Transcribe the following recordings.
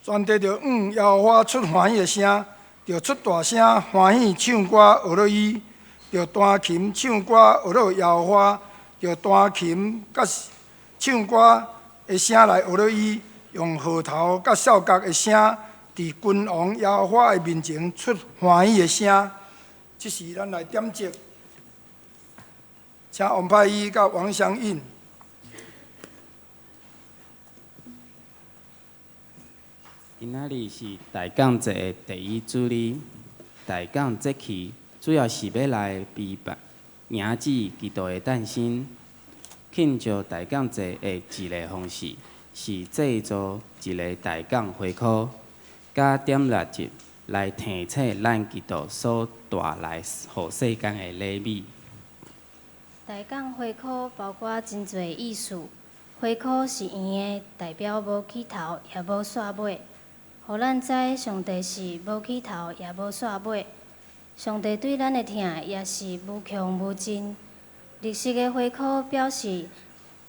全地著向耶和华出欢喜的声，著出大声欢喜唱歌学乐伊，著弹琴唱歌学乐耶和华，著弹琴佮唱歌的声来学乐伊，用号头佮哨角的声，伫君王耶和华的面前出欢喜的声。这时，咱来点烛，请王派伊佮王祥印。今仔日是大降节的第一主日。大降节期主要是欲来避办迎接基督的诞生。庆祝大降节的一个方式是制作一个大降花箍，佮点蜡烛来提醒咱基督所带来予世间的礼物。大降花箍包括真济意思。花箍是圆的，代表无起头也无煞尾。予咱知上帝是无起头也无煞尾，上帝对咱的疼也是无穷无尽。绿色的花箍表示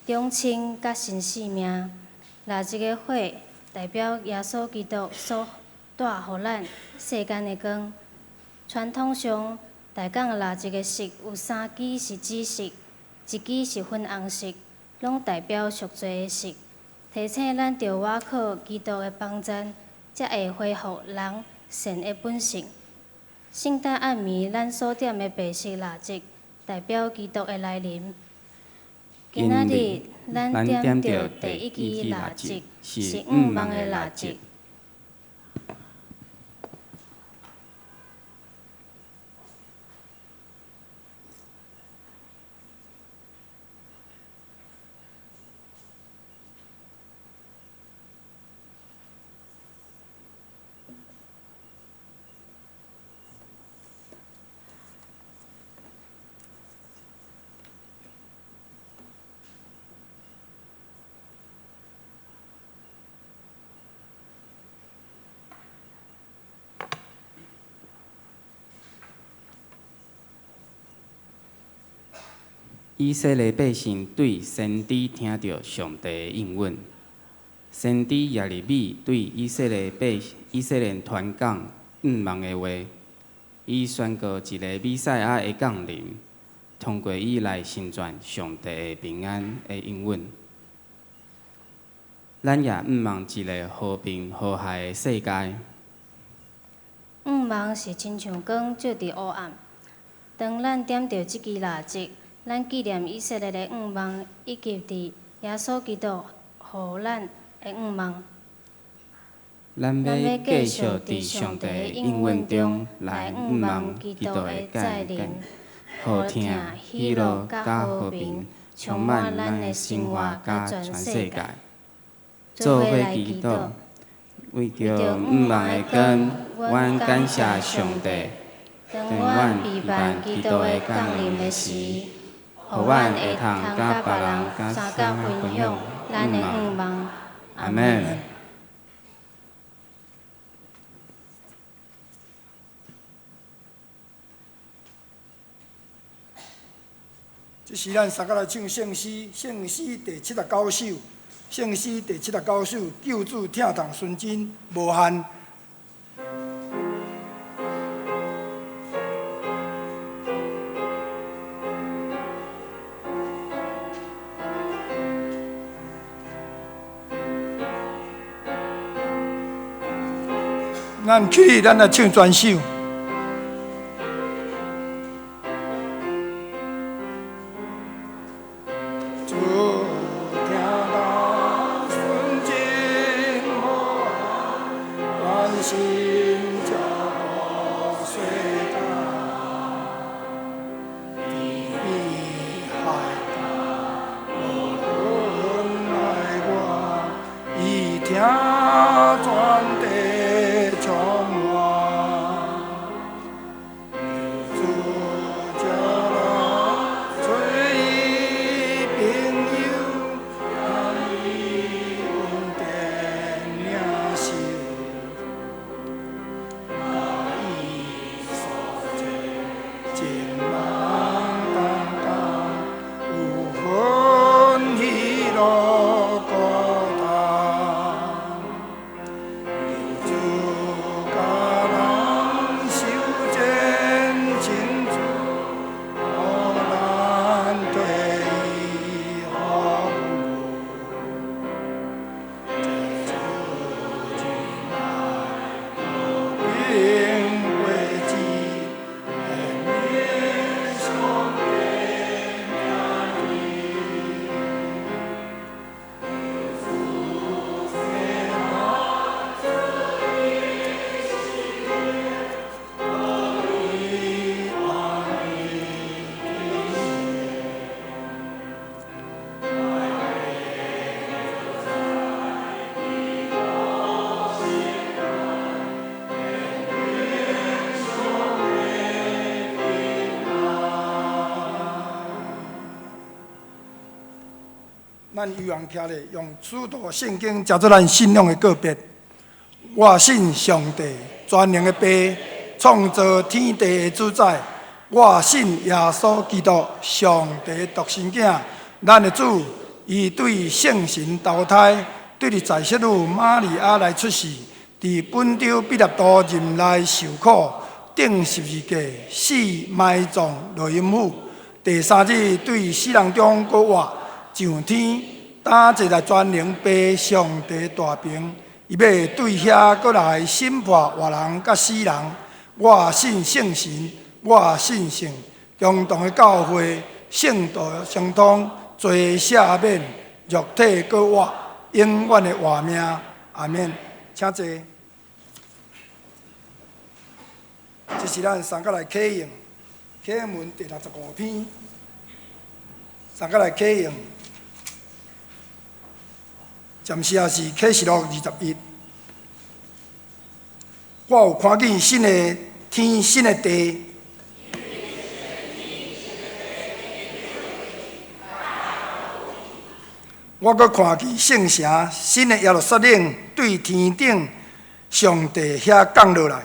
长青佮新生命，蜡烛的火代表耶稣基督所带予咱世间的光。传统上，大港蜡烛的色有三支是紫色，一支是粉红色，拢代表赎罪的色，提醒咱著倚靠基督的帮助。才会恢复人善的本性。圣诞暗暝，咱所点的白色蜡烛，代表基督的来临。今仔日，咱点著第一支蜡烛，是向望的蜡烛。以色列百姓对先知听著上帝的应允，先知耶利米对以色列百以色列传讲向望的话，伊宣告一个弥赛亚的降临，通过伊来成全上帝的平安的应允。咱也向望一个和平和谐的世界。向望是亲像光照伫黑暗，当咱点著这支蜡烛。咱纪念以色列的向望，以及伫耶稣基督予咱的向望。咱欲继续伫上帝的应允中来向望基督的再临，予疼、喜乐佮和平充满咱的生活佮全世界。做伙祈祷，为著向望的光，阮感谢上帝。当阮期盼基督的降临的时，予阮会通佮别人相佮分享咱的向望。阿们。这时，咱三个来唱圣诗，圣诗第79首，圣诗第79首，救主疼痛纯真无限。咱起立，咱来唱全首。主疼痛纯真无限，关心照顾世间，甜美海角无论爱我，伊疼全地充满。救主召咱做伊朋友，让伊恩典领受。咱悠閒徛咧，用使徒聖經成做咱信仰的告別。我信上帝全能的父，創造天地的主宰。我信耶穌基督，上帝獨生囝，咱的主，伊對聖神投胎，對佇在聖女瑪利亞來出世，佇本丟彼拉多任內受苦，釘十字架，死埋葬落陰府，第三日對死人中閣活。上天，擔坐在全能父上帝大爿，伊欲對遐閣來審判活人佮死人。我信聖神，我信聖共同的教會，聖道相通，罪赦免，肉體閣活，永遠的活命。阿們，請坐。這是咱三個來啟用，啟用文第65篇，三個來啟用。暫時也是啟示錄21。我有看見新的天、新的地。我閣看見聖城新的耶路撒冷對天頂上帝遐降落來。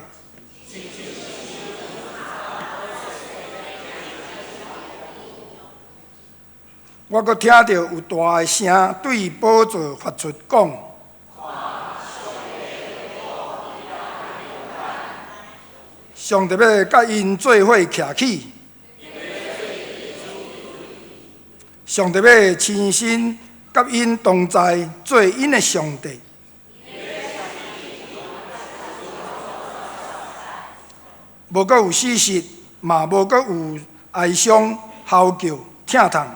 我閣聽著有大的聲對寶座發出講：上帝欲佮𪜶做伙徛起，上帝欲親身佮𪜶同在，做𪜶的上帝。無閣有死屍，嘛無閣有哀傷、嚎叫、疼痛。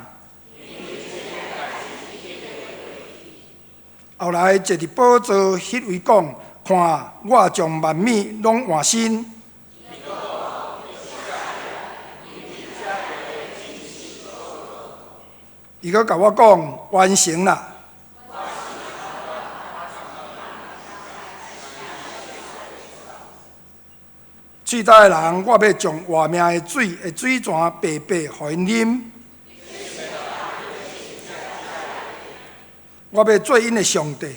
後來坐佇寶座彼位講：看，我將萬物攏換新。伊閣共我講：完成啦！喙焦的人，我欲將活命的水的水泉白白予𪜶啉。我欲做𪜶的上帝。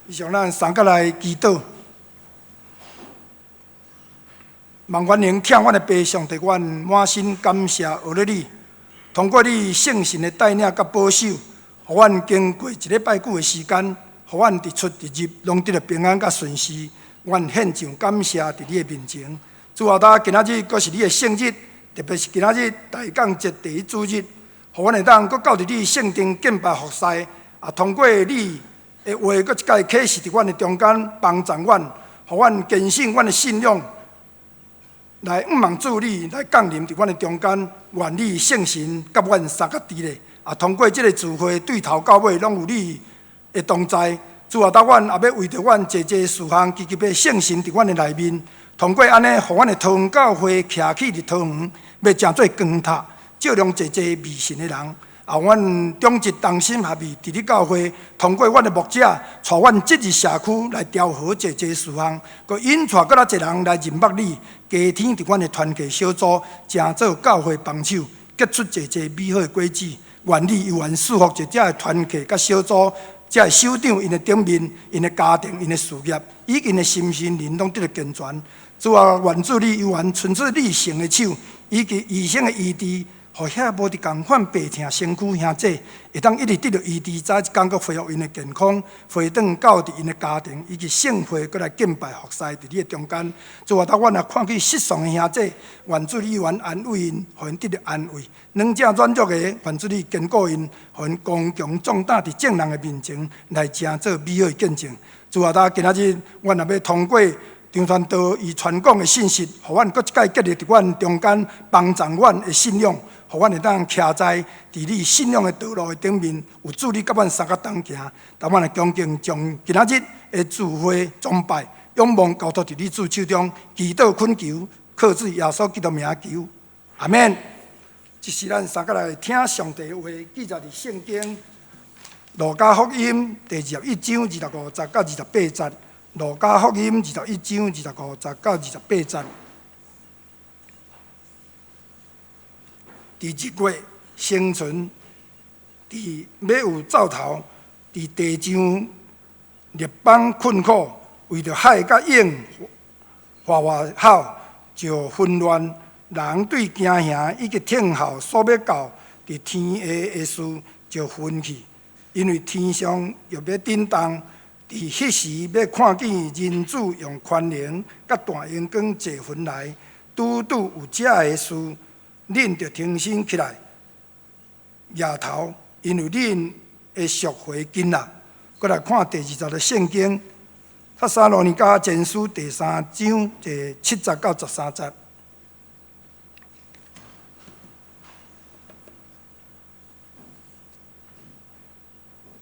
以上咱三个來祈禱，望願能疼阮的父上帝，阮滿心感謝阿勒你，通過你聖神的帶領佮保守，予阮經過一禮拜久的時間，予阮佇出佇入攏得著平安佮順遂。阮獻上感謝佇你的面前。主啊，今仔日閣是你的聖日，特別是今仔日大降節第一主日。予阮會當閣到佇你聖殿敬拜服侍，也通過你的話，閣一擺啟示佇阮的中間，幫助阮，予阮堅信阮的信仰，來向望主你來降臨佇阮的中間，願你聖神佮阮相佮佇咧，也通過這个聚會對頭到尾攏有你的同在。主啊，當阮也欲為著阮濟濟事項，祈求聖神佇阮的內面，通過按呢，予阮的桃園教會徛起佇桃園，欲成做光塔。照亮濟濟迷信的人，啊，阮長執同心合意，佇你教會，通過阮的牧者，帶阮這个社區來調和濟濟事項，閣引帶閣較濟人來認捌你，加添佇阮的團契小組，成做教會幫手，結出濟濟美好的果子。願你猶原賜福這遮的團契佮小組，遮的首長𪜶的頂面，𪜶的家庭，𪜶的事業，以及𪜶的心身靈攏得著健全。主啊，願主你猶原伸出你聖的手，以及醫生的醫治，予遐無佇仝款病疼身軀兄弟，會當一直得著醫治，早一工閣恢復𪜶的健康，回轉到佇𪜶的家庭以及聖會，閣來敬拜服侍佇你的中間。主啊，當阮若看見失喪的兄弟，願主你猶原安慰𪜶，予𪜶得著安慰；軟者軟弱的，願主你堅固𪜶，予𪜶剛強壯膽佇眾人的面前來成做美好的見證。主啊，今仔日阮若欲通過張傳道伊傳講的信息，予阮閣一擺建立佇阮中間，幫助阮的信仰，予阮會當徛在佇你信仰的道路的頂面，有主你佮阮相佮同行。當阮來恭敬將今仔日的聚會崇拜，仰望交託佇你主手中，祈禱懇求，靠主耶穌基督名求，阿們。這是咱三個來聽上帝的話，記載佇聖經路加福音第21章25節到28節。路加福音21章25節到28節。佇日月生存佇欲有灶頭，佇地上列邦困苦，為著海佮湧嘩嘩吼，就紛亂。人對驚嚇以及聽候所欲到佇天下的事就昏去，因為天上欲欲震動。佇彼時欲看見人子用權能佮大榮光坐雲來，拄拄有這个事，恁著挺身起來，舉頭，因為恁的贖回近啦。閣來看第二節的聖經，帖撒羅尼迦前書第三章第七節到十三節。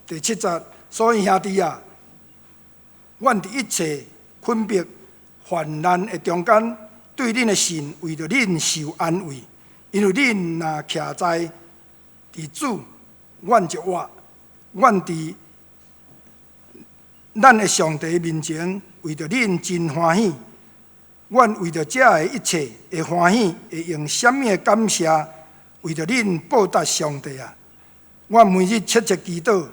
第七節，所以兄弟啊，阮佇一切困迫、患難的中間，對恁的信為著恁受安慰，因為恁若徛在佇主，阮就活。阮佇咱的上帝面前，為著恁真歡喜。阮為著這个一切會歡喜，會用啥物的感謝，為著恁報答上帝啊！阮每日切切祈禱，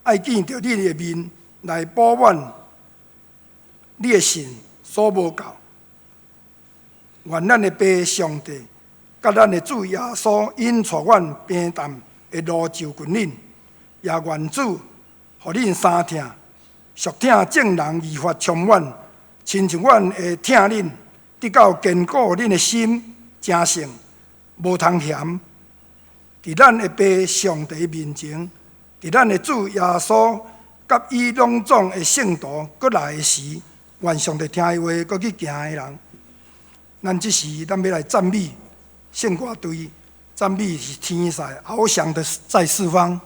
愛見著恁的面，來補滿你的信所無夠。願咱的父上帝，佮咱的主耶穌引帶阮平淡的路就近恁，也願主予恁三疼，屬疼眾人愈發充滿，親像阮會疼恁，直到堅固恁的心，成聖，無通嫌。佇咱的父上帝面前，佇咱的主耶穌佮伊攏總的聖徒閣來的時，願上帝聽伊話，閣去行的人。咱這時，咱欲來讚美聖歌隊，讚美是天使翱翔的在四方。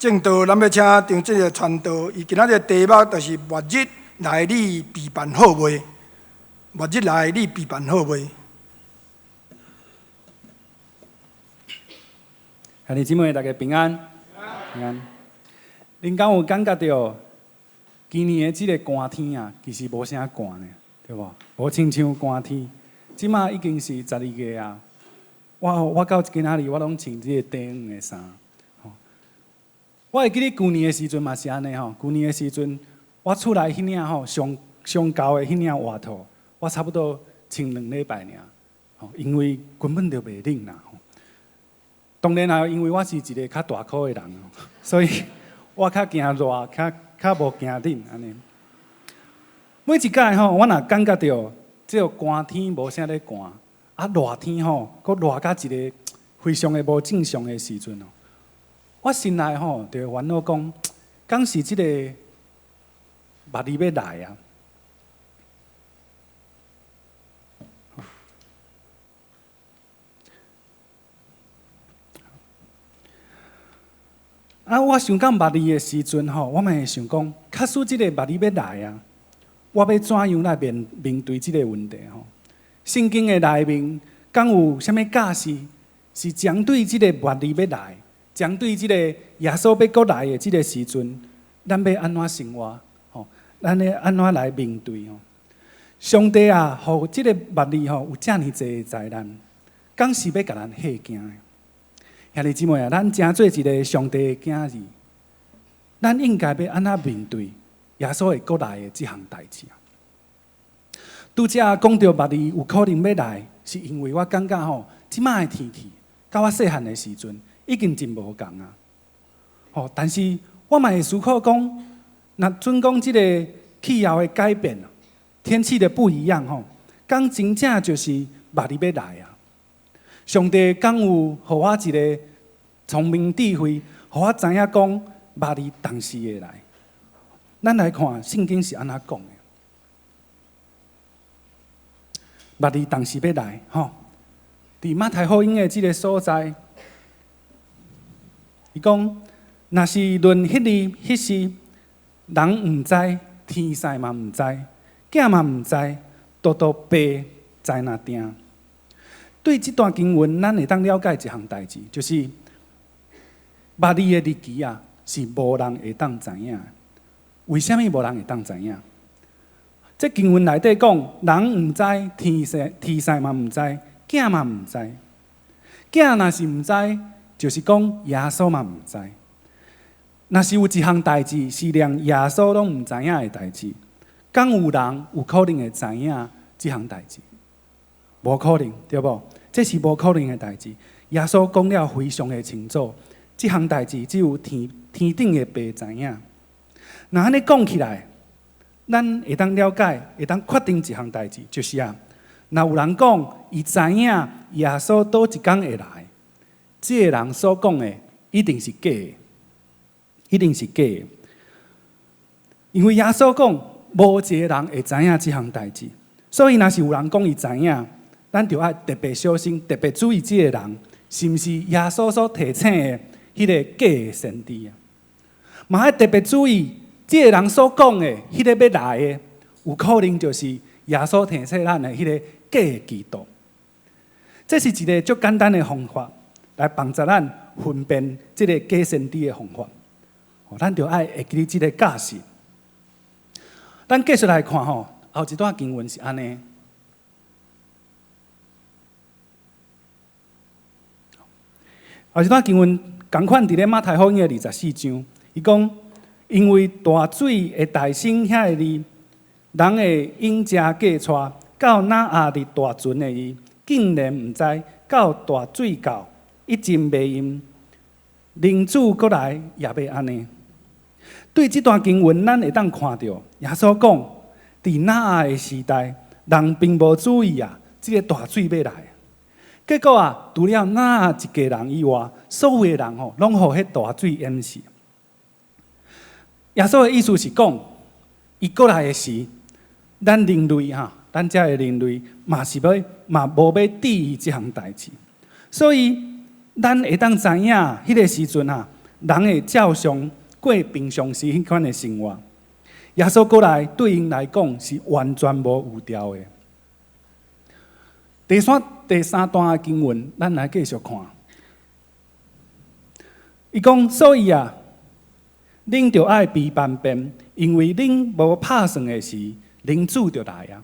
正道，咱欲請張這个傳道，伊今仔日題目就是末日來你備辦好未？末日來你備辦好未？兄弟姊妹，大家平安。平安。恁敢有感覺著今年的這个寒天啊，其實無啥寒呢，對無？無親像寒天。這馬已經是12月啊。我到今仔日我攏穿這个短黃的衫。我會記得舊年的時陣嘛是按呢吼，舊年的時陣，我厝內彼領吼上上厚的彼領外套，我差不多穿兩禮拜爾，吼，因為根本就袂冷啦。當然啦，因為我是一个較大顆的人，所以我較驚熱，較較無驚冷按呢。每一擺吼，我若感覺著這个寒天無啥咧寒，啊熱天吼，閣熱甲一个非常的無正常的時陣哦。我心內吼就會煩惱講，敢是這个末日欲來啊？啊，我想到末日的時陣吼，我嘛會想講，假使這个末日欲來啊，我欲怎樣來面面對這个問題吼？聖經的內面敢有啥物教示，是針對這个末日欲來？針對這個耶穌欲閣來的這个時陣，咱欲按怎生活？吼，咱欲按怎來面對？吼，上帝啊，予這个末日吼有遮爾濟的災難，敢是欲共咱嚇驚的？兄弟姊妹啊，咱成做一个上帝的囝兒，咱應該欲按怎面對耶穌會閣來的這項代誌啊？拄才講著末日有可能欲來，是因為我感覺吼，這馬的天氣，佮我細漢的時陣，已經真無仝啊！吼，但是我嘛會思考講，若準講這个氣候的改變，天氣的不一樣吼，敢真正就是末日欲來啊！上帝敢有予我一个聰明智慧，予我知影講末日當時會來。咱來看聖經是按怎講的？末日當時欲來吼，佇馬太福音的這个所在。伊講，若是論彼日彼時，人毋知，天使嘛毋知，囝嘛毋知，獨獨父知若定。對這段經文，咱會當了解一項代誌，就是末日的日期啊，是無人會當知影。為啥物無人會當知影？這經文內底講，人毋知，天使天使嘛毋知，囝嘛毋知。囝若是毋知，就是講耶穌嘛毋知。若是有一項代誌是連耶穌攏毋知影的代誌，敢有人有可能會知影這項代誌？無可能，對無？這是無可能的代誌。耶穌講了非常的清楚，這項代誌只有天天頂的父知影。若按呢講起來，咱會當了解，會當確定一項代誌，就是啊，若有人講伊知影耶穌佗一工會來，這个人所講的一定是假的，一定是假的。因為耶穌講，無一个人會知影這項代誌，所以若是有人講伊知影，咱就愛特別小心，特別注意這个人是毋是耶穌所提醒的彼个假的先知啊。嘛愛特別注意，這个人所講的彼个欲來的，有可能就是耶穌提醒咱的彼个假的基督。這是一个足簡單的方法，來幫助咱分辨這个假先知的方法。咱就愛會記得這个教示。咱繼續來看吼，後一段經文是按呢。後一段經文仝款佇咧馬太福音的24章，伊講，因為大水的大興遐个日，人會飲食過娶，到挪亞佇大船的日，竟然毋知，到大水到，一陣袂淹，人子閣來也欲按呢。對這段經文，咱會當看著耶穌講，佇挪亞的時代，人並無注意啊，這个大水欲來。結果啊，除了挪亞一家人以外，所有的人吼，攏予彼大水淹死。耶穌的意思是講，伊閣來的時，咱人類哈，咱遮的人類嘛是欲嘛無欲注意這項代誌，所以咱會當知影，彼个時陣啊，人會照常過平常時彼款的生活。耶穌閣來對𪜶來講是完全無預兆的。第三段的經文，咱來繼續看。伊講，所以啊，恁著愛備萬變，因為恁無拍算的時，人子就來啊。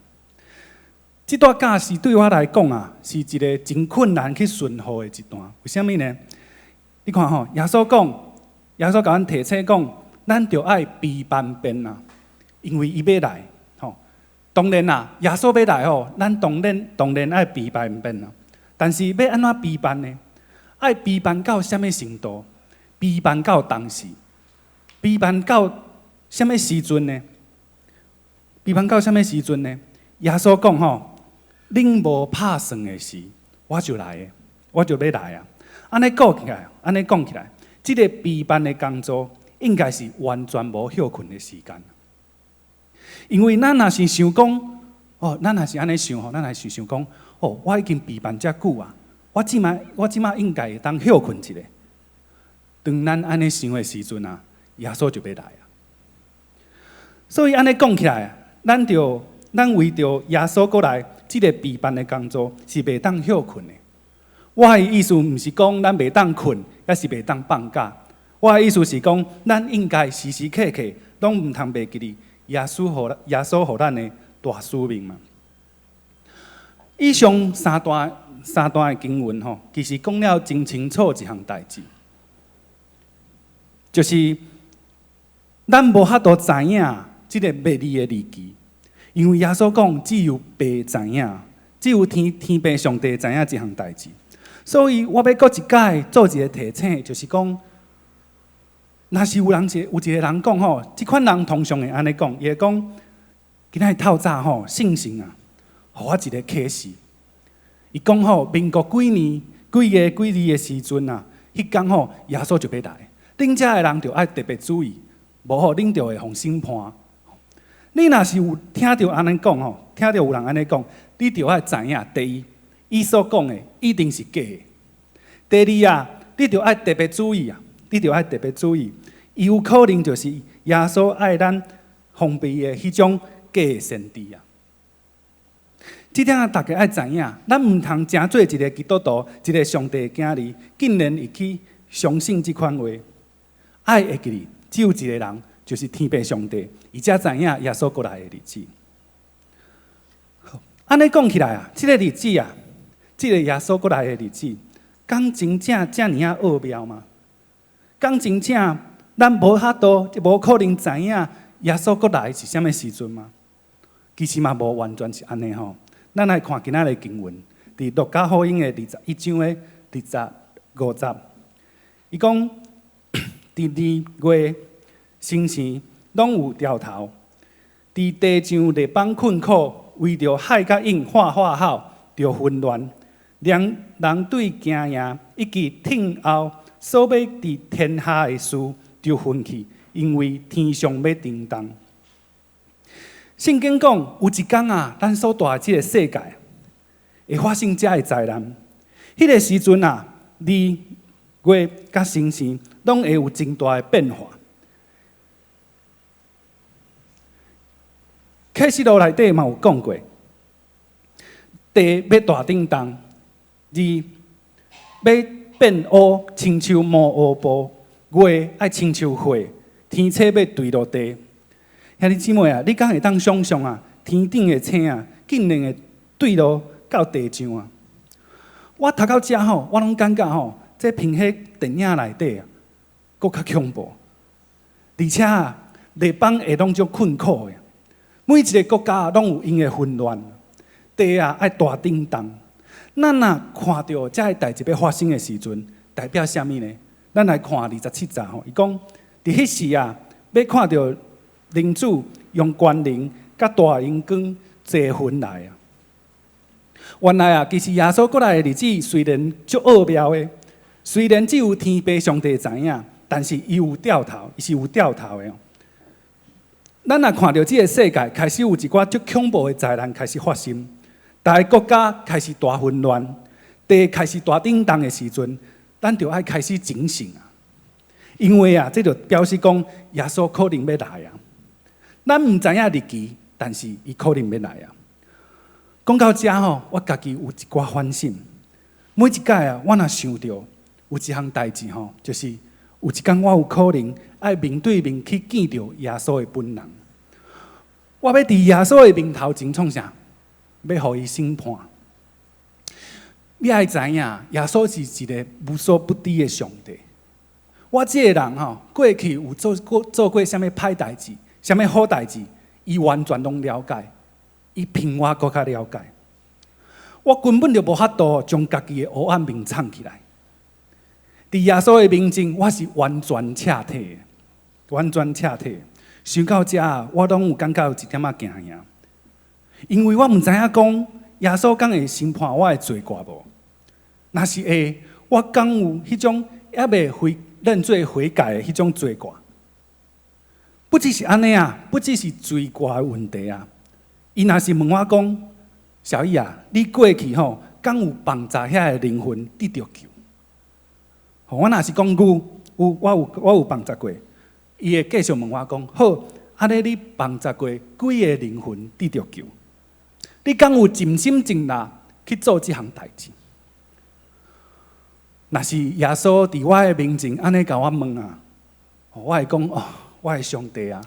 這段教示對我來講啊，是一个真困難去順服的一段。為啥物呢？你看吼，耶穌講，耶穌共咱提醒講，咱著愛備萬變啊，因為伊欲來，吼。當然啦，耶穌欲來吼，咱當然當然愛備萬變啊。但是欲按怎備辦呢？愛備辦到啥物程度？備辦到當時，備辦到啥物時陣呢？備辦到啥物時陣呢？耶穌講吼，恁無拍算的時，我就來的，我就欲來啊！按呢講起來，按呢講起來，這个備辦的工作應該是完全無歇睏的時間。因為咱若是想講，哦，咱若是按呢想吼，咱若是想講，哦，我已經備辦遮久啊，我這擺應該會當歇睏一下。當咱按呢想的時陣啊，耶穌就欲來啊。所以按呢講起來，咱為著耶穌閣來，這个備辦的工作是袂當歇睏的。我的意思毋是講咱袂當睏，抑是袂當放假。我的意思是講，咱應該時時刻刻攏毋通袂記得耶穌予咱的大使命嘛。以上三段的經文吼，其實講了真清楚一項代誌，就是咱無法度知影這个末日的日期，因為耶穌講只有父知影，只有天父上帝知影這項代誌。所以我欲閣一擺做一个提醒，就是講，若是有一个人講吼，這款人通常會按呢講，伊會講，今仔日透早吼，聖神啊，予我一个啟示。伊講吼，民國幾年幾月幾日的時陣啊，彼工吼，耶穌就欲來。恁遮的人就愛特別注意，無吼，恁就會予審判。你若是有聽著按呢講吼，聽著有人按呢講，你就愛知影，第一，伊所講的一定是假的。第二啊，你就愛特別注意啊，你就愛特別注意，伊有可能就是耶穌愛咱防備的彼種假的先知啊。這點啊，大家愛知影，咱毋通成做一个基督徒，一个上帝的囝兒，竟然會去相信這款話。愛會記得，只有一个人，就是天父上帝，伊才知影耶穌閣來的日子。按呢講起來啊，這个日子啊，這个耶穌閣來的日子，敢真正遮爾仔奧妙嗎？敢真正咱無法度，無可能知影耶穌閣來是啥物時陣嗎？其實嘛，無完全是按呢吼。咱來看今仔日經文，佇路加福音的21章的25節，伊講佇日月星星攏有兆頭，佇地上列邦困苦，為著海佮湧發喊號，著紛亂，連人對驚惶以及聽後所欲佇天下的事，就昏去，因為天象欲震動。聖經講有一工啊，咱所蹛的這个世界會發生這个災難。彼个時陣啊，日月佮星星攏會有真大的變化。啟示錄內底嘛有講過，地欲大震動，日欲變烏，親像毛烏布；月愛親像血，天星欲墜落地。兄弟姊妹啊，你敢會當想像啊？天頂的星啊，竟然會墜落到地上啊！我讀到遮吼，我攏感覺吼，這比彼電影內底啊，閣較恐怖。而且啊，列邦會攏足困苦的，每一个國家攏有𪜶的混亂，地啊愛大震動。咱若看著這个代誌欲發生的時陣，代表啥物呢？咱來看27節吼，伊講佇彼時啊，欲看著人子用權能佮大榮光坐雲來啊！原來啊，其實耶穌閣來的日子雖然足奧妙的，雖然只有天父上帝知影，但是伊有兆頭，伊是有兆頭的。咱若看著這个世界開始有一寡足恐怖的災難開始發生，逐个國家開始大混亂，地開始大震動的時陣，咱就愛開始警醒啊！因為啊，這就表示講耶穌可能欲來啊。咱毋知影日期，但是伊可能欲來啊。講到遮吼，我家己有一寡反省。每一擺啊，我若想著有一項代誌吼，就是有一工我有可能愛面對面去見著耶穌的本人。我欲佇耶穌的面頭前創啥？欲予伊審判。你愛知影，耶穌是一个無所不知的上帝。我這个人吼，過去有做過啥物歹代誌，啥物好代誌，伊完全攏了解，伊比我閣較了解。我根本就無法度將家己的黑暗面藏起來。佇耶穌的面前，我是完全赤體的，完全赤體。想到這，我攏有感覺有一點仔驚惶，因為我毋知影講耶穌敢會審判我的罪過無？若是會，我敢有彼種猶未悔認罪悔改的彼種罪過？不只是按呢啊，不只是罪過的問題啊。伊若是問我講，小乙啊，你過去吼，敢有幫助遐个靈魂得著救？我若是講有，有，我有幫助過。伊會繼續問我講，好，按呢你幫助過幾个靈魂得著救？你敢有盡心盡力去做這項代誌？若是耶穌佇我的面前按呢共我問啊，我會講哦，我的上帝啊，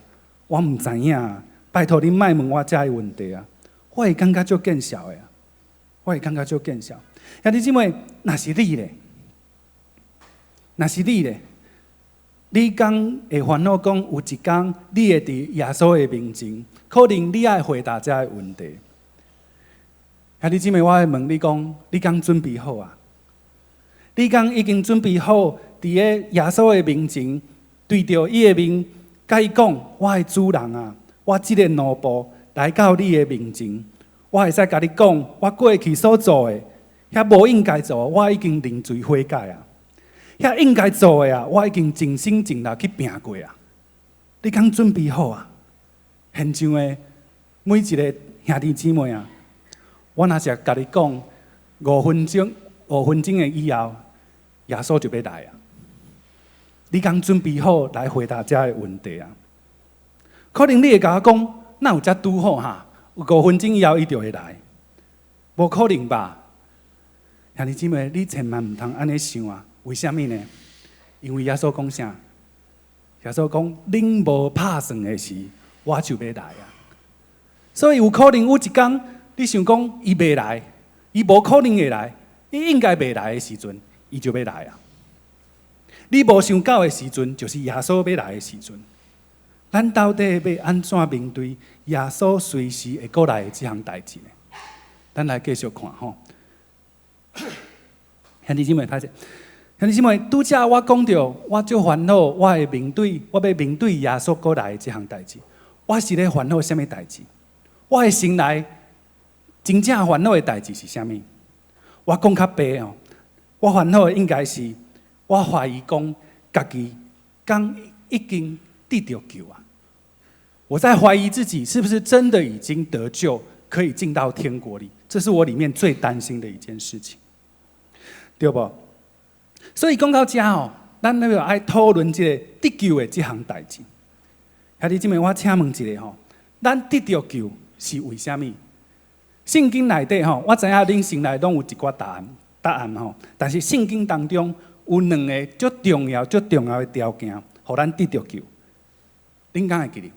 我毋知影，拜託你莫問我這个問題啊，我會感覺足見笑的，我會感覺足見笑。兄弟姊妹，若是你咧，若是你咧，你敢會煩惱講有一工你會佇耶穌的面前，可能你愛回答這个問題。兄弟姊妹，我會問你講，你敢準備好啊？你敢已經準備好，佇个耶穌的面前，對著伊的面，共伊講，我的主人啊，我這个奴僕來到你的面前，我會使共你講，我過去所做的，遐無應該做，我已經認罪悔改啊。遐應該做的啊，我已經盡心盡力去拚過啊。你敢準備好啊？現場的每一个兄弟姊妹啊，我若是共你講，5分鐘，5分鐘的以後，耶穌就欲來啊！你敢準備好來回答這个問題啊？可能你會共我講，哪有遮拄好哈？五分鐘以後伊就會來，無可能吧？兄弟姊妹，你千萬毋通按呢想啊！為啥物呢？因為耶穌講啥？耶穌講：恁無拍算的時，我就欲來啊！所以有可能有一工，你想講伊袂來，伊無可能會來，伊應該袂來的時陣，伊就欲來啊！你無想到的時陣，就是耶穌欲來的時陣。咱到底欲按怎面對耶穌隨時會過來的這項代誌呢？咱來繼續看吼。兄弟姊妹，歹勢。兄弟姊妹，拄才我講著，我足煩惱，我會面對，我欲面對耶穌過來的這項代誌。我是咧煩惱啥物代誌？我的心內真正煩惱的代誌是啥物？我講較白哦，我煩惱的應該是，我懷疑講家己敢已經得著救啊！我在懷疑自己是不是真的已經得救，可以進到天國裡？這是我裡面最擔心的一件事情，對無？所以講到遮吼，咱欲來討論這个得救的這項代誌。兄弟姊妹，我請問一下吼，咱得著救是為啥物？聖經內底吼，我知影恁心內攏有一寡答案吼，但是聖經當中有兩个足重要、足重要的條件，予咱得著救。恁敢會記得？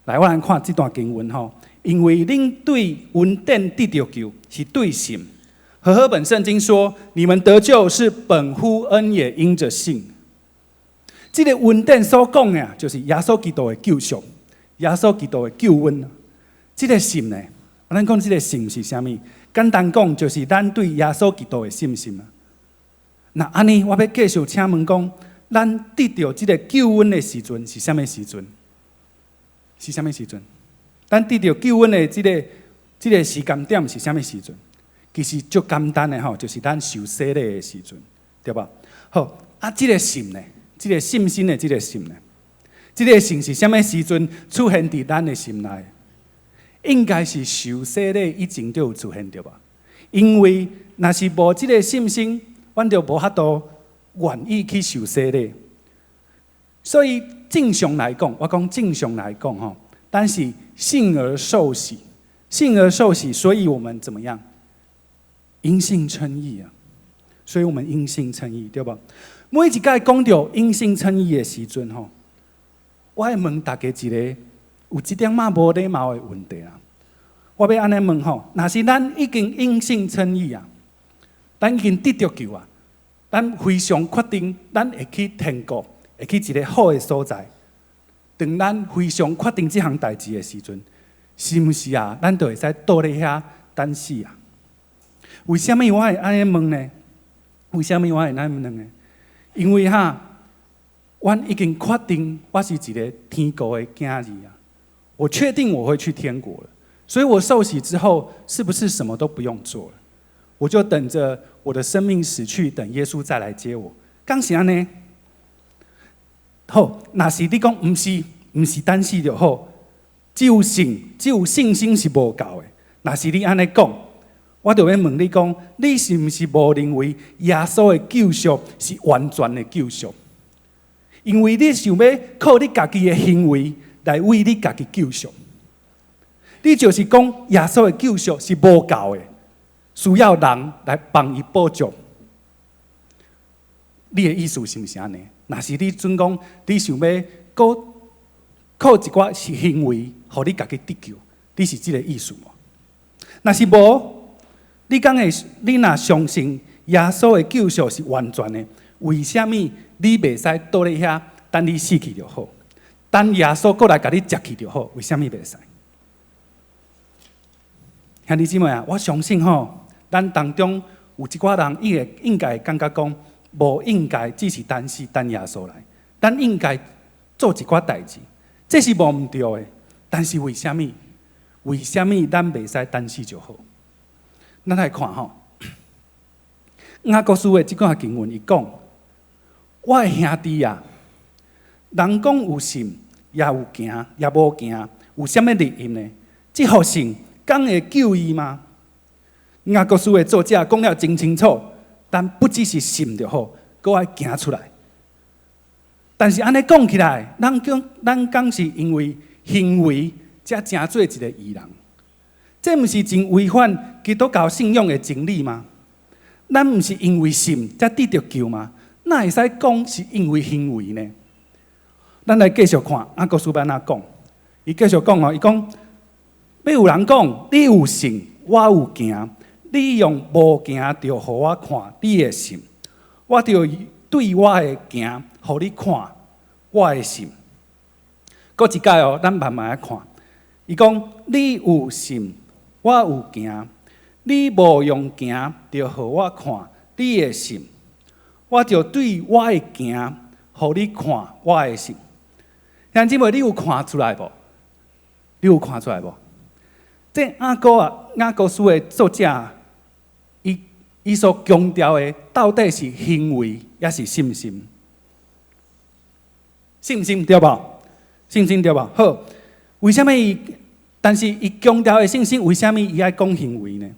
來，我來看這段經文吼，因為恁對恩典得著救，是對信。和合本聖經說：你們得救是本乎恩，也因着信。這个恩典所講的，就是耶穌基督的救贖，耶穌基督的救恩。這个信呢，咱講這个信是啥物？簡單講，就是咱對耶穌基督的信心啊。那按呢，我欲繼續請問講，咱得著這个救恩的時陣是啥物時陣？是啥物時陣？咱得著救恩的這个時間點是啥物時陣？其實足簡單的吼，就是咱受洗禮的時陣，對無？好，啊，這个信呢？這个信心的這个信呢？這个信是啥物時陣出現佇咱的心內？應該是受洗禮以前就有出現對吧？因為若是無這个信心，阮就無法度，願意去受洗禮。所以正常來講，我講正常來講吼，咱是信而受洗，信而受洗，所以我們怎麼樣？因信稱義啊！所以我們因信稱義，對無？每一擺講著因信稱義的時陣吼，我會問大家一個有一點仔無禮貌的問題啦。我欲按呢問吼，若是咱已經因信稱義啊，咱已經得著救啊，咱非常確定咱會去天國，會去一個好的所在。當咱非常確定這項代誌的時陣，是毋是啊？咱就會使倒咧遐等死啊？為啥物我會按呢問呢？為啥物我會按呢問呢？因為哈，阮已經確定我是一個天國的囝兒啊！我確定我會去天國了，所以我受洗之後，是不是什麼都不用做了？我就等着我的生命死去，等耶穌再來接我。敢是按呢？好，若是你講毋是，毋是等死就好，只有信，只有信心是無夠的。若是你按呢講，我就欲問你講，你是毋是無認為耶穌的救贖是完全的救贖？因為你想欲靠你家己的行為來為你家己救贖，你就是講耶穌的救贖是無夠的，需要人來幫伊補足。你的意思是毋是按呢？若是你準講，你想欲閣靠一寡是行為，予你家己得救，你是這個意思無？若是無，你敢會？你若相信耶穌的救贖是完全的，為啥物你袂使倒咧遐等你死去就好？等耶穌閣來共你接去就好？為啥物袂使？兄弟姊妹啊，我相信吼，咱當中有一寡人，伊會應該會感覺講，無應該只是等死等耶穌來，咱應該做一寡代誌，這是無毋對的。但是為啥物？為啥物咱袂使等死就好？咱來看吼，雅各書的這段經文，伊講：我的兄弟啊，人講有信，也有行，也無行，有啥物利益呢？這號信敢會救伊嗎？雅各書的作者講了真清楚，咱不只是信就好，閣愛行出來。但是按呢講起來，咱講咱敢是因為行為才成做一個義人？這毋是真違反基督教信仰的真理嗎？咱毋是因為信才得著救嗎？哪會使講是因為行為呢？咱來繼續看雅各書欲按怎講？伊繼續講哦，伊講欲有人講你有信，我有行，你用無行著予我看你的信，我就對我的行予你看我的信。閣一擺哦，咱慢慢來看。伊講你有信，我有行，你無用行，著予我看你的信，我就對我的行，予你看我的信。兄弟姊妹，你有看出來無？你有看出來無？這雅各啊，雅各書的作者，伊伊所強調的，到底是行為，抑是信心？信心對無？信心對無？好，為啥物伊？但是伊強調的信心，為啥物伊愛講行為呢？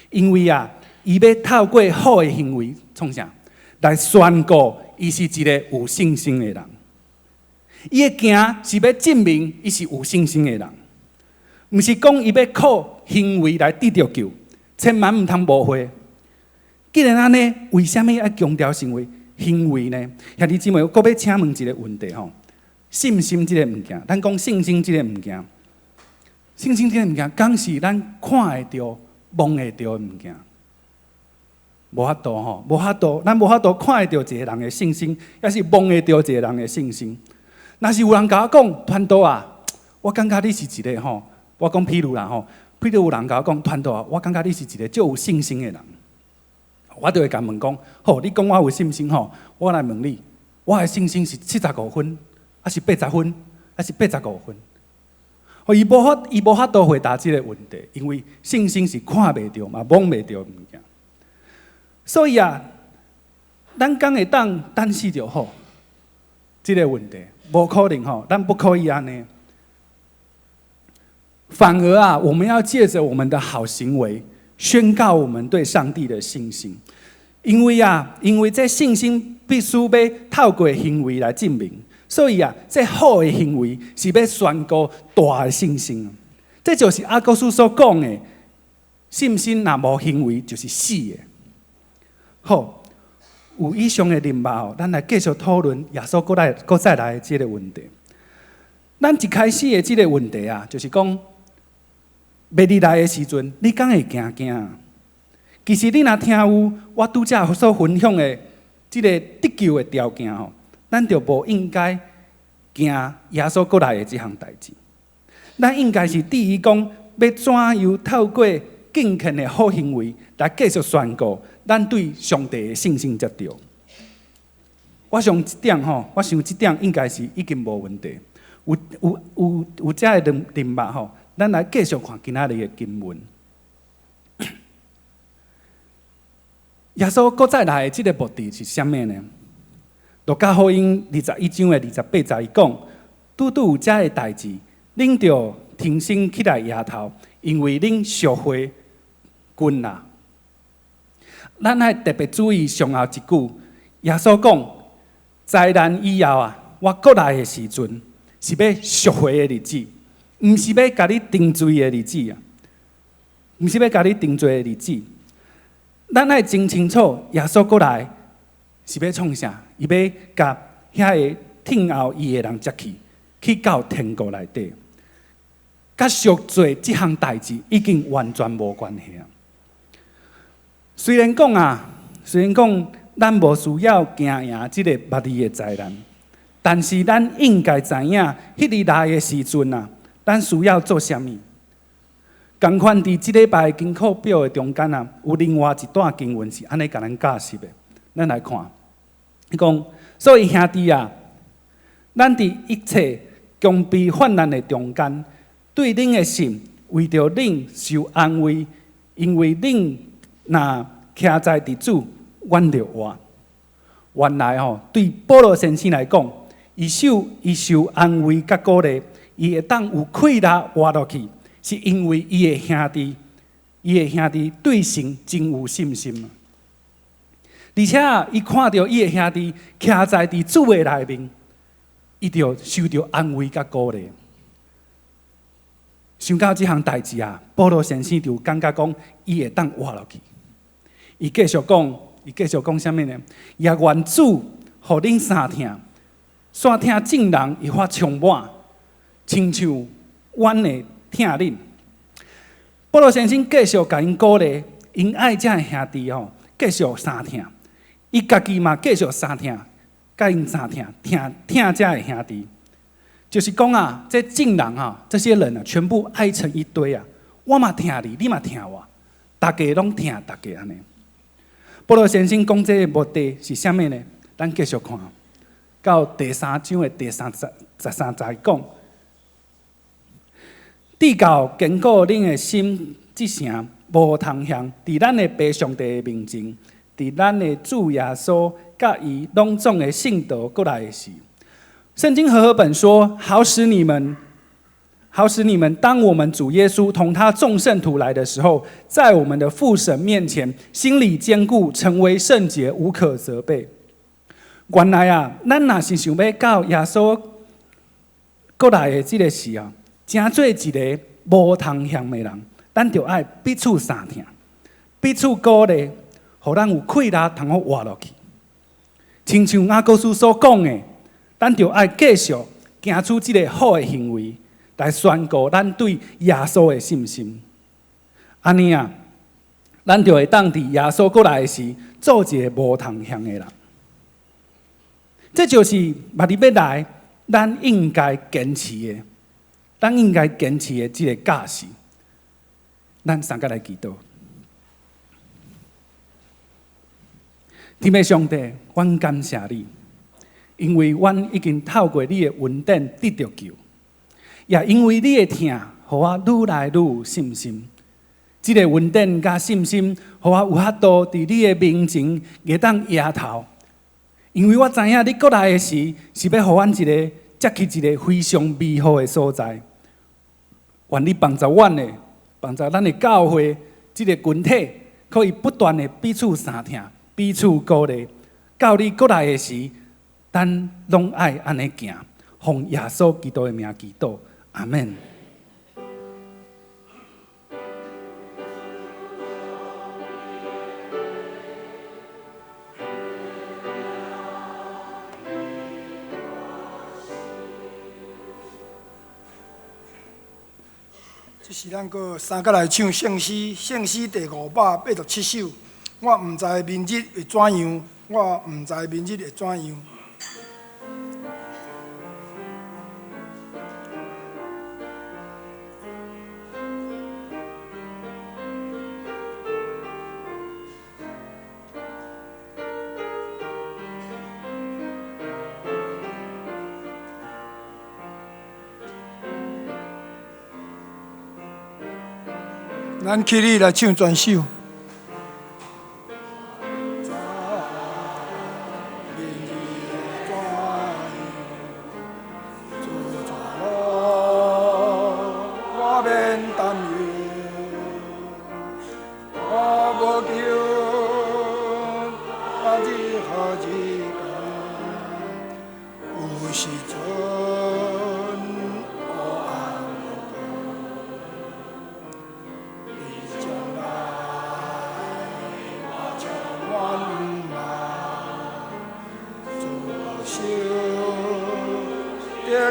因為啊，伊欲透過好的行為創啥，來宣告伊是一個有信心的人。伊的行是欲證明伊是有信心的人，毋是講伊欲靠行為來得著救，千萬毋通誤會。既然按呢，為啥物愛強調行為行為呢？兄弟姊妹，我閣欲請問一個問題吼：信心這個物件，咱講信心這個物件，信心這個物件，敢是咱看會著、摸會著的物件？無法度吼，無法度，咱無法度看會著一個人的信心，抑是摸會著一個人的信心。若是有人共我講，傳道啊，我感覺你是一個吼，我講譬如啦吼，譬如有人共我講，傳道啊，我感覺你是一個足有信心的人，我就會共問講，好，你講我有信心吼，我來問你，我的信心是75分，抑是80分，抑是85分？伊無法度回答這個問題，因為信心是看袂著嘛，摸袂著的物件。所以啊，咱敢會當等死就好，這個問題無可能吼，咱不可以按呢。反而啊，我們要借著我們的好行為，宣告我們對上帝的信心。因為啊，因為這信心必須欲透過行為來證明。所以啊，這好的行為是欲宣告大的信心。這就是雅各書所講的，信心若無行為就是死的。好，有以上的認捌，咱來繼續討論耶穌閣來閣再來的這個問題。咱一開始的這個問題啊，就是講，欲來的時陣，你敢會驚驚？其實你若聽有我拄才所分享的這個得救的條件吼，咱就無應該驚耶穌閣來的這項代誌。咱應該是對伊講，欲怎樣透過敬虔的好行為來繼續宣告咱對上帝的信心才對。我想這點吼，我想這點應該是已經無問題。有有有有這个認認捌吼，咱來繼續看今仔日的經文。耶穌閣再來的這个目的是啥物呢？路加福音21章的28節，伊講：拄拄有這个代誌，恁著挺身起來額頭，因為恁贖回近啦。咱愛特別注意上後一句，耶穌講：災難以後啊，我閣來的時陣，是欲贖回的日子，毋是欲共你定罪的日子啊！毋是欲共你定罪的日子。咱愛真清楚，耶穌閣來是欲創啥？伊欲共遐个聽候伊的人接去，去到天國內底。佮贖罪這項代誌已經完全無關係啊！雖然講啊，雖然講咱無需要驚贏這个末日的災難，但是咱應該知影，彼日來的時陣啊，咱需要做啥物？仝款佇這禮拜經課表的中間啊，有另外一段經文是按呢共咱教示的。咱來看，伊講，所以兄弟啊，咱佇一切強逼患難的中間，對恁的信，為著恁受安慰，因為恁若徛在佇主，阮就活。原來吼，對保羅先生來講，伊受安慰佮鼓勵，伊會當有氣力活落去，是因為伊的兄弟對神真有信心。而且伊看著伊的兄弟徛在佇主的內面，伊就受著安慰佮鼓勵。想到這項代誌啊，保羅先生就感覺講，伊會當活落去。伊繼續講，伊繼續講啥物呢？也願主予恁相疼，煞疼眾人愈發充滿，親像阮的疼恁。保羅先生繼續共𪜶鼓勵，𪜶愛這个兄弟吼，繼續相疼。伊家己嘛繼續相疼，佮𪜶相疼，疼疼這个兄弟。就是講啊，這眾人啊，這些人啊，全部愛成一堆啊。我嘛疼你，你嘛疼我，大家攏疼大家按呢。保羅先生講這个目的是啥物呢？咱繼續看，到第三章的第三十13節講，直到堅固恁的心，這城無通向，佇咱的父上帝的面前，佇咱的主耶穌佮伊攏總的聖徒閣來的時。聖經和合本說：好使你們，好使你們，當我們主耶穌同他眾聖徒來的時候，在我們的父神面前，心裡堅固，成為聖潔，無可責備。原來啊，咱若是想欲到耶穌閣來的這个時啊，成做一个無通嫌的人，咱就愛彼此相疼，彼此鼓勵，予咱有氣力通好活落去。親像雅各書所講的，咱就愛繼續行出這个好的行為，來宣告咱對耶穌的信心。按呢啊，咱就會當佇耶穌閣來的時，做一个無通嫌的人。這就是末日欲來，咱應該堅持的，咱應該堅持的這个教示。咱三個來祈禱。天父上帝，阮感謝你，因為阮已經透過你的恩典得著救，也因為你的疼，予我愈來愈有信心。這个恩典佮信心，予我有法度佇你的面前會當額頭。因為我知影你閣來的時，是欲予阮一个接去一个非常美好的所在。願你幫助阮的，幫助咱的教會這个群體，可以不斷的彼此相疼，彼此鼓勵，到你閣來的時，咱攏愛按呢行，奉耶穌基督的名祈禱，阿們。這是咱閣三個來唱聖詩，聖詩第587首。我毋知明日會怎樣，我毋知明日會怎樣。咱起立來唱全首。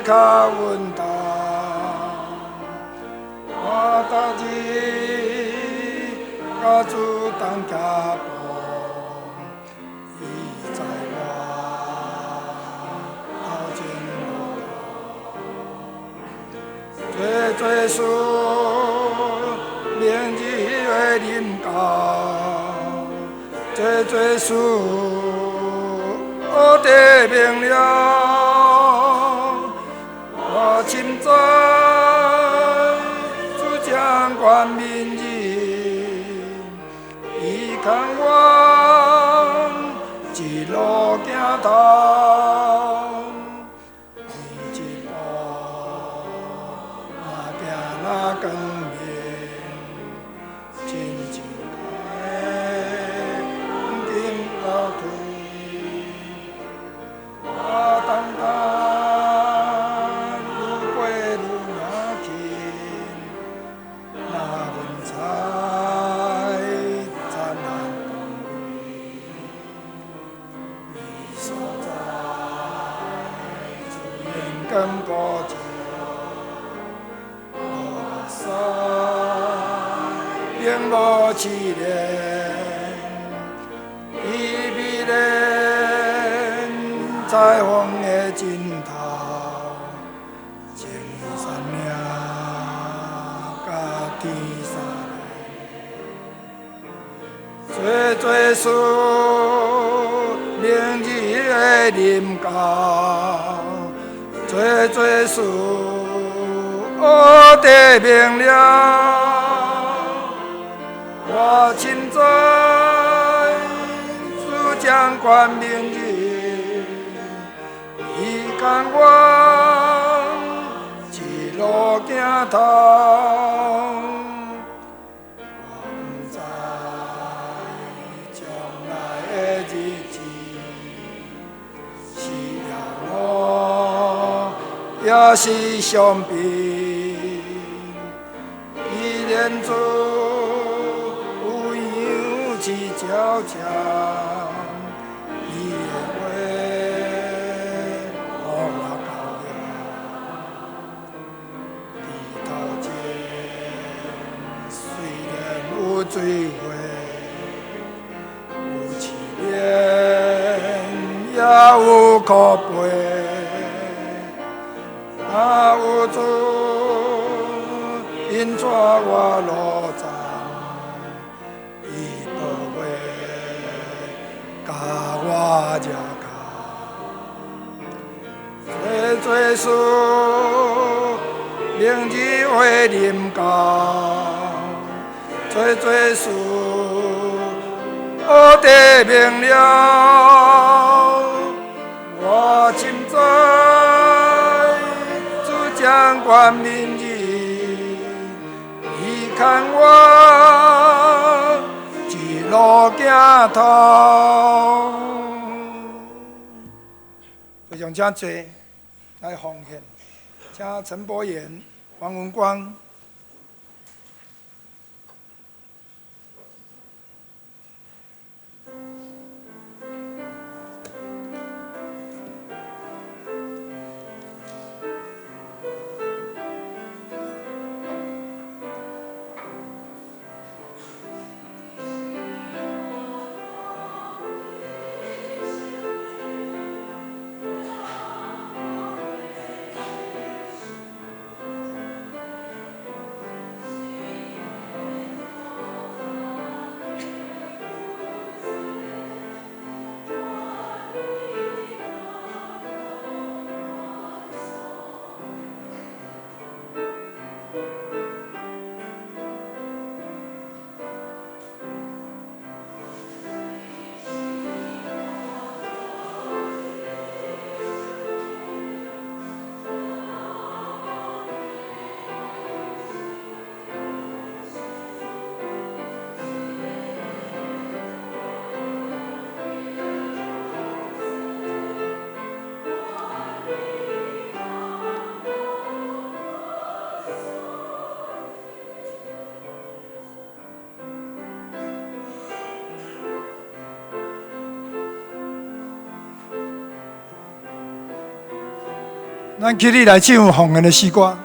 較穩當，我逐日佮主同行步，伊在我头前路途，做做事明日會臨到，做做事学得明了。深知主掌管明日，伊牽我一路行头，每一步若行若光明，亲像黄金流水，我当当。无试炼，伊美丽彩虹的尽头，青山岭佮天三连，做做事明日会临到，做做事学得明了。我深知主掌管明日，伊牵我一路行头。我毋知将来的日子是耀怒，抑是伤悲，伊连主。悄悄，伊的话予我够了。伫头前虽然有水火，有试炼，也有苦悲，若有主引带我路程。我遮到，做做事，明日会临到，做做事，学得明了。我深知主掌管明日，伊牵我一路行头。會眾請坐來奉獻，請陳柏言、王文光。咱起立來唱奉獻的詩歌。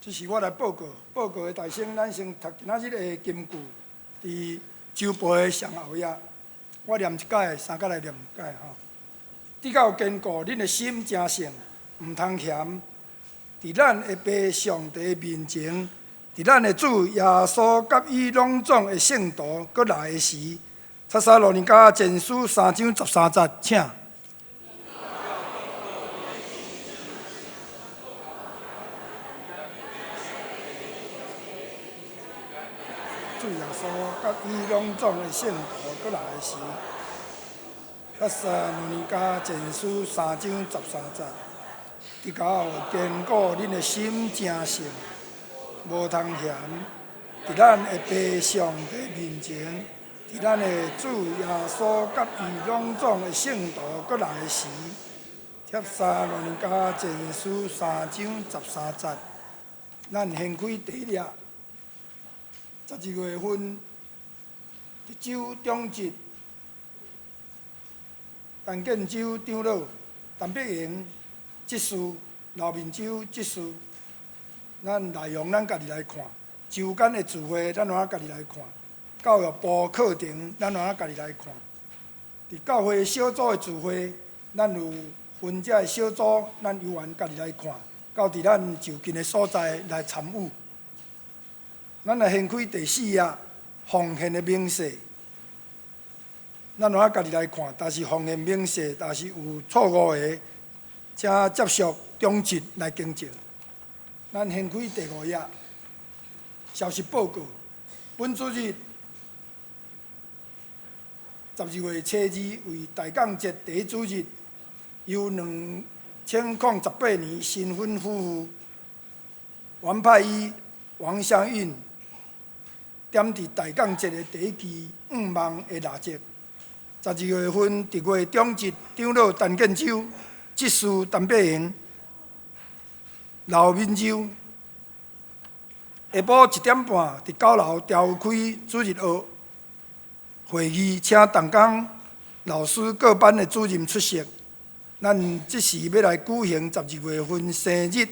這是我來報告，報告的大聲，咱先讀今仔日的金句，佇週報的上後頁，我念一擺，三角來念一擺吼。直到堅固恁的心誠聖，毋通嫌。佇咱的父上帝面前，佇咱的主耶穌佮伊攏總的聖徒閣來的時，帖撒羅尼迦前書3章13節，請。主耶穌佮伊攏總的聖徒閣來的時，帖撒羅尼迦前書3章13節，直到堅固恁的心誠聖，無通嫌。佇咱的父上帝面前，佇咱的主耶穌佮伊攏總的聖徒閣來的時，帖撒羅尼迦前書3章13節，咱掀開第一頁。12月份，德州長執陳建州長老、陳碧瑩執事、劉明洲執事，咱內容咱家己來看，周間的聚會咱有家己來看，教育部課程咱有家己來看。佇教會小組的聚會，咱有分這的小組，咱有緣家己來看，到佇咱就近的所在來參與。咱來掀開第四頁奉獻的明細，咱有家己來看，但是奉獻明細，但是有錯誤的，請接觸長執來更正。咱掀開第五頁，消息報告，本主日12月初二為大港節第一主日，由2018年新婚夫婦王派一、王香韻點佇大港節的第一支願望的蠟燭。12月份，佇月長執長老陳建州、執事陳碧瑩、劉敏洲。下晡1點半，佇9樓召開主日學。會議，請同工老師各班的主任出席。咱這時欲來舉行12月份生日，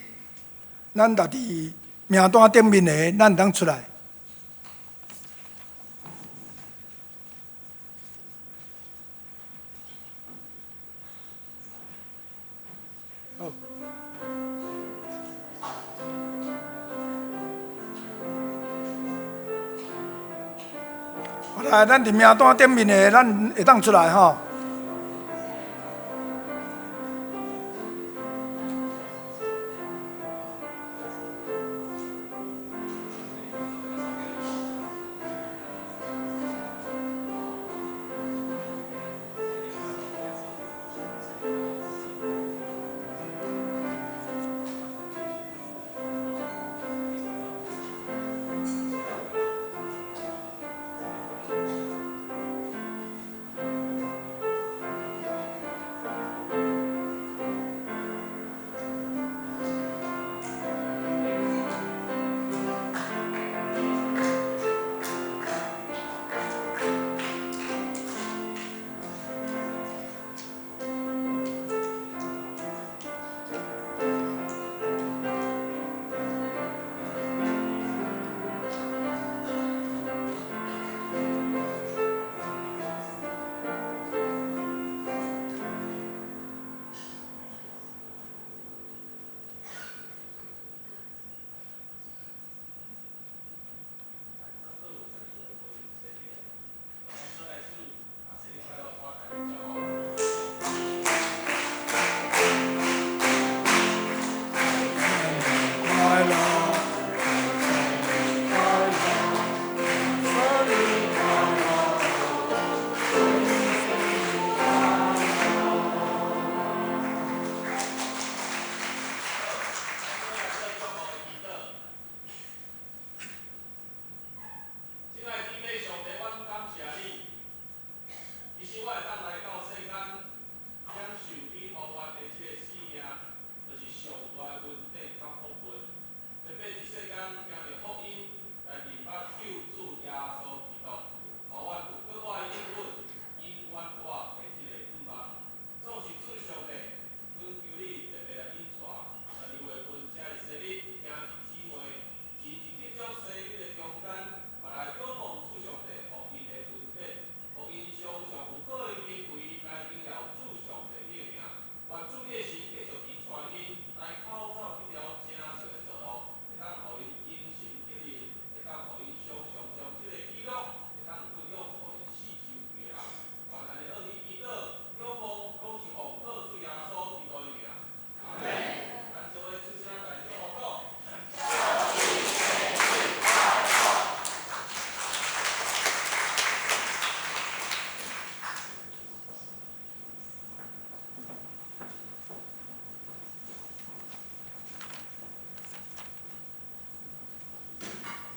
咱列佇名單頂面的，咱會當出來。好。好來，咱佇名單頂面的，咱會當出來吼。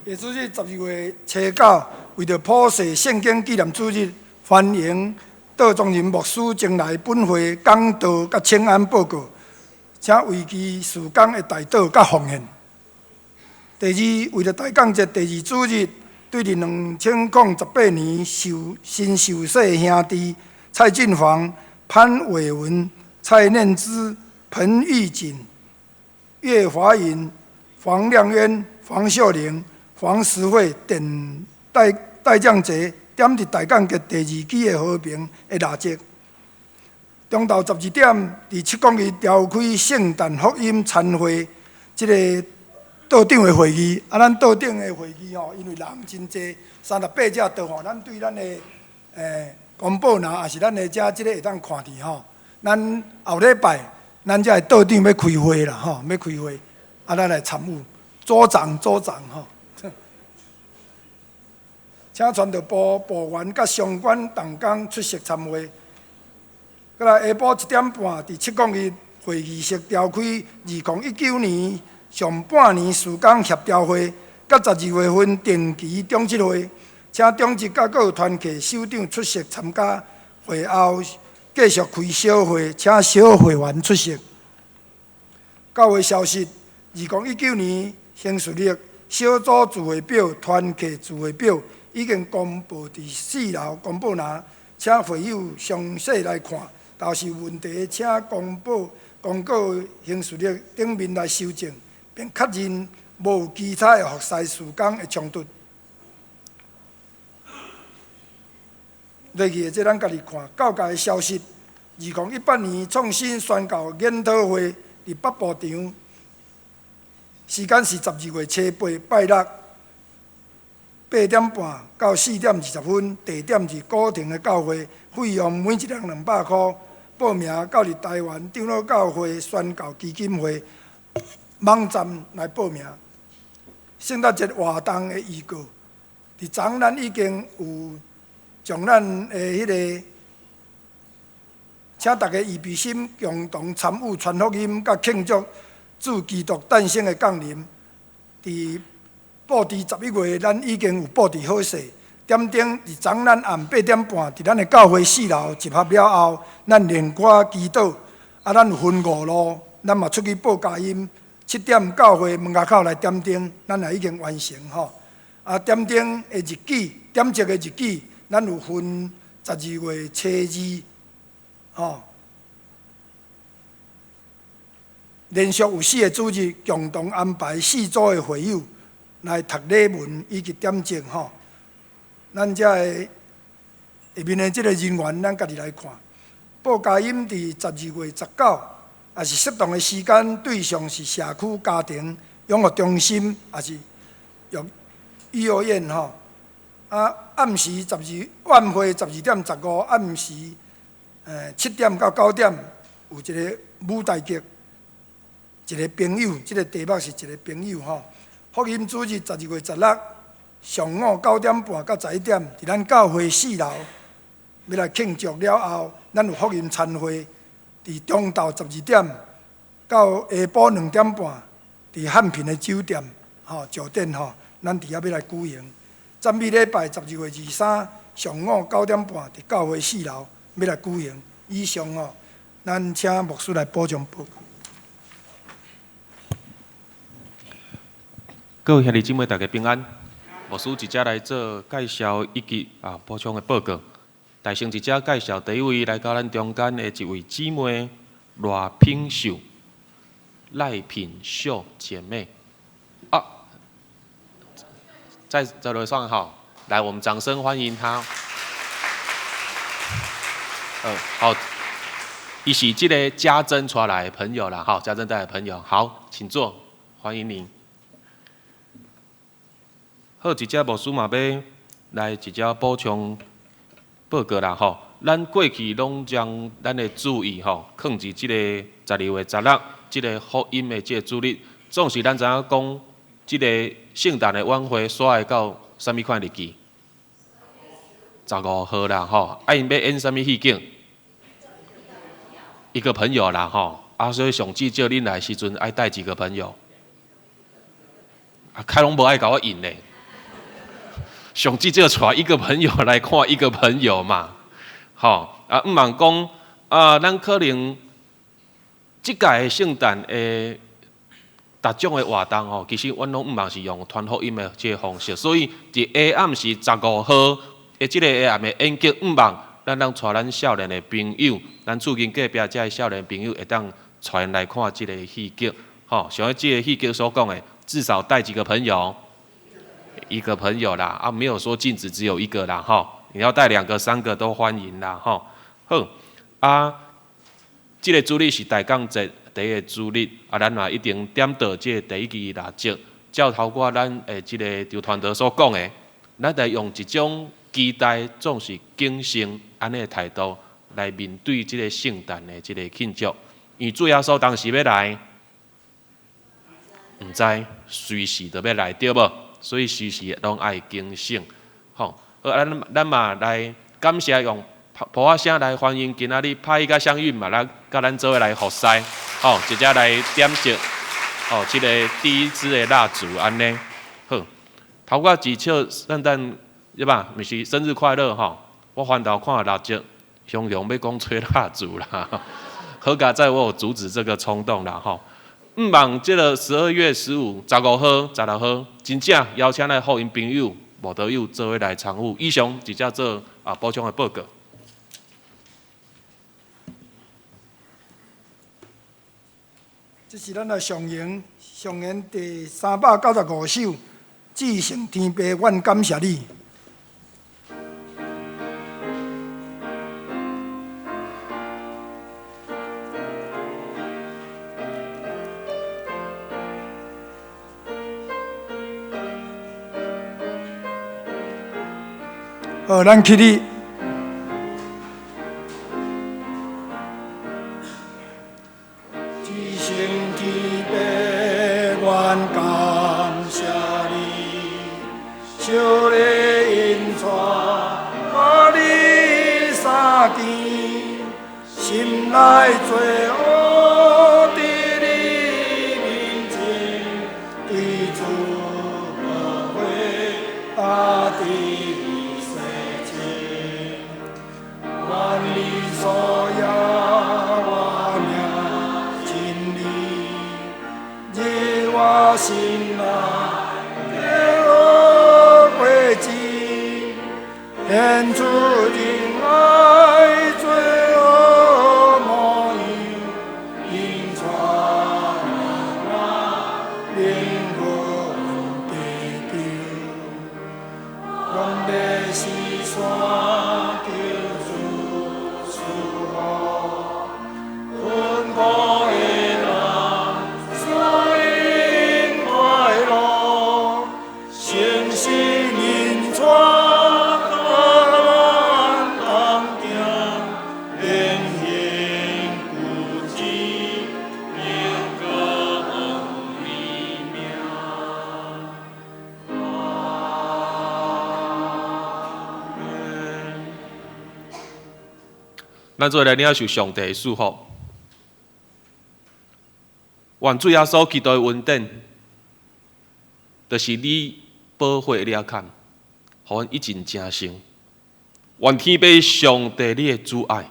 下主日12月初9，為著普世聖經紀念主日，歡迎杜宗仁牧師前來本會講道佮請安報告，請為其事工的代禱佮奉獻。第二，為著大降節第二主日，對佇2018年受新受洗的兄弟蔡俊煌、潘偉文、蔡念之、彭玉錦、岳華穎、黃亮淵、黃秀玲、黃實惠典代降節，點佇大降節第二支的和平的蠟燭。中晝12點，佇702召開聖誕福音餐會，這个道長的會議。啊，咱道長的會議吼，因為人真濟，38隻桌吼，咱對咱的公布欄，也是咱的遮這个會當看佇吼。咱後禮拜，咱遮的道長欲開會啦吼，欲開會，啊，咱來參與，組長組長吼。請傳道部部員佮相關同工出席參會。閣來下晡1點半，佇702會議室召開2019年上半年事工協調會，佮12月份定期長執會，請長執佮各團契首長出席參加。會後繼續開小會，請小會員出席。教會消息：2019年行事曆小組聚會表、團契聚會表已經公布佇四樓公布欄，請會友詳細來看。若是有問題，請公布公告行事曆頂面來修正，並確認無有其他的服侍事工的衝突。落去的這咱家己看，教界的消息。2018年創新宣教研討會佇北部場，時間是12月初8拜六8點半到4點20分，地點佇古亭的教會，費用每一人200箍。報名到佇台灣長老教會宣教基金會網站來報名。聖誕節活動的預告，佇昨咱已經有將咱的彼個，請大家預備心，共同參與傳福音，佮慶祝主基督誕生的降臨。佇布置11月，咱已經有布置好勢。點燈佇昨咱暗8點半，佇咱的教會四樓集合了後，咱練歌祈禱。啊，咱有分五路，咱嘛出去報佳音。7點教會門外口來點燈，咱也已經完成吼。啊，點燈的日期，點燭的日期，咱有分12月初2，吼。連續有四個主日，共同安排四組的會友來讀禮文以及點燭吼。咱遮的下面的這個人員，咱家己來看。報佳音佇12月19，也是適當的時間，對象是社區家庭養護中心，也是幼幼兒園吼。啊，暗時十二晚會12點15，暗時7點到9點有一個舞台劇，一個朋友，這個題目是一個朋友吼。福音主日12月16上午9點半到11點，佇咱教會四樓欲來慶祝了後，咱有福音餐會，佇中晝12點到下晡2點半，佇漢平的酒店吼酒店吼，咱佇遐欲來舉行。讚美禮拜12月23上午9點半，佇教會四樓欲來舉行。以上吼，咱請牧師來補充報告。各位兄弟姊妹，大家平安。牧師一隻來做介紹以及補充的報告。大先一隻介紹第一位來到咱中間的一位姊妹賴品秀，賴品秀姐妹。啊，在樓上好，來我們掌聲歡迎她。好，伊是這个家珍帶來的朋友啦，好，家珍帶來的朋友，好，請坐，歡迎您。好，一隻牧師嘛欲來一隻補充報告啦，吼，咱過去攏將咱的注意吼，囥佇這个12月16這个福音的這个主日，總是咱知影講，這个聖誕的晚會煞會到啥物款日期？15號啦，吼，啊，𪜶欲演啥物戲景？一個朋友啦，吼，啊，所以上至少恁來時陣愛帶幾個朋友？啊，較攏無愛共我應咧。上至少帶一個朋友來看一個朋友嘛，吼，啊，毋茫講啊，咱可能這屆的聖誕的逐種的活動吼，其實阮攏毋茫是用傳福音的這個方式，所以佇下暗時15號的這個下暗的演劇，毋茫咱通帶咱少年的朋友，咱厝邊隔壁遮的少年朋友會當帶𪜶來看這個戲劇，吼，像這個戲劇所講的，至少帶幾個朋友。一個朋友啦，啊，沒有說禁止只有一個啦，吼，你要帶兩個、三個都歡迎啦，吼。好，啊，這個主日是大港節第一個主日，啊，咱嘛一定點著這個第一支蠟燭。照頭拄咱的這个張傳道所講的，咱得用一種期待，總是謹慎按呢的態度來面對這个聖誕的這个慶祝。因為主耶穌當時欲來，毋知隨時都欲來，對無？所以時時攏愛警醒，吼！好，咱嘛來感謝用噗仔聲來歡迎今仔日拍伊佮相遇嘛，來佮咱做伙來服侍，吼，直接來點燭，吼，這个第一支的蠟燭按呢，好。頭拄仔一笑聖誕對吧？毋是生日快樂吼！我翻頭看蠟燭，雄雄欲講吹蠟燭啦，好佳哉我有阻止這個衝動啦，吼。毋茫這个12月15、15號、16號，真正邀請咱福音朋友，慕道友做伙來參與。以上直接做補充的報告。這是咱的上言，上言第395首，至聖天父，阮感謝你。好，咱起立。至聖天父，阮感謝你，小禮引帶我你相見，心內罪惡佇你面前，對主寶血大地洗淨，願你所要我命真理，入我心內快樂果子，顯出仁愛罪惡模樣，引帶我靈魂得救。永袂失散，求主賜福，困苦的人賜𪜶快樂，誠實引帶咱同行，言行舉止能歌頌你名。阿們。咱做伙來領受上帝的祝福。願主耶穌基督的恩典，就是你寶血的了坎，予阮一盡成聖。願天父上帝你的慈愛，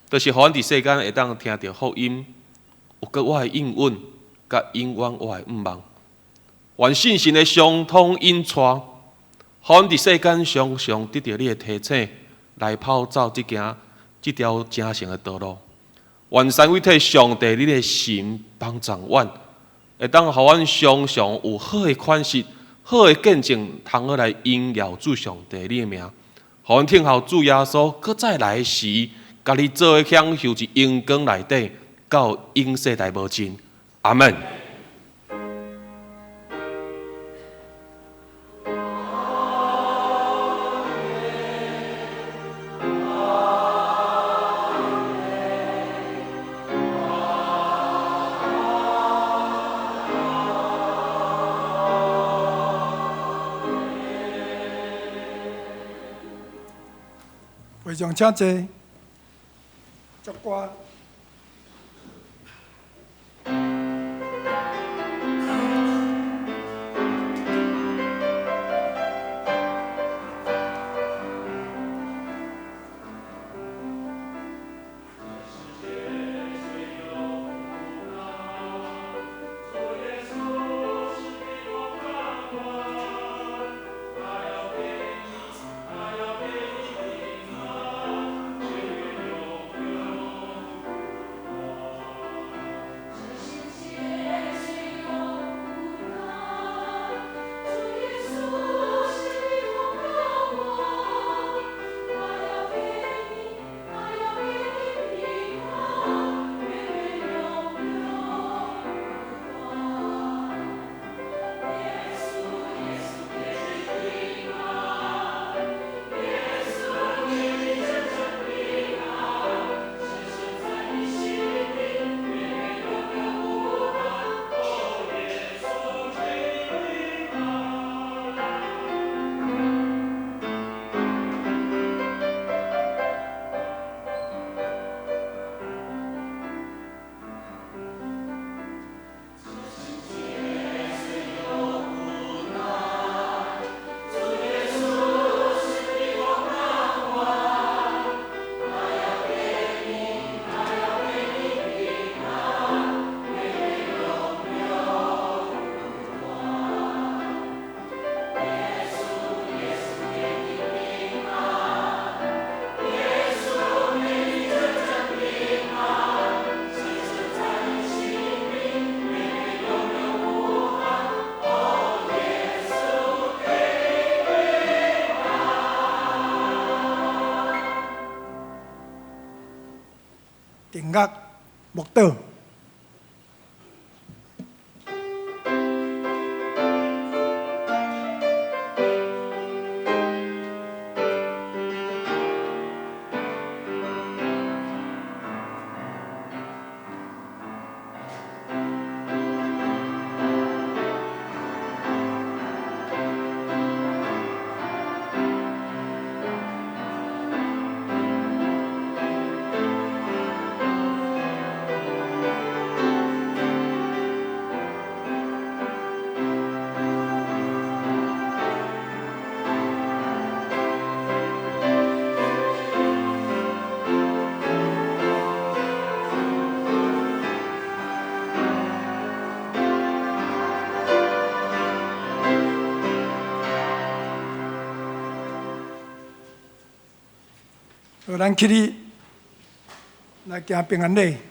就是予阮佇世間會當聽著福音，有閣我的應允，佮永遠我的向望。願聖神的相通引帶，予阮佇世間常常得著你的提醒，來跑走這條成聖的道路。願三位一體上帝你的神幫助阮，會當予阮常常有好的款式、好的見證，通好來榮耀主上帝你的名。予阮聽候主耶穌閣再來時，共你做伙享受佇榮光內底，到永世代無盡。阿們。會長請坐。祝歌。定額默禱。咱起立來行平安禮。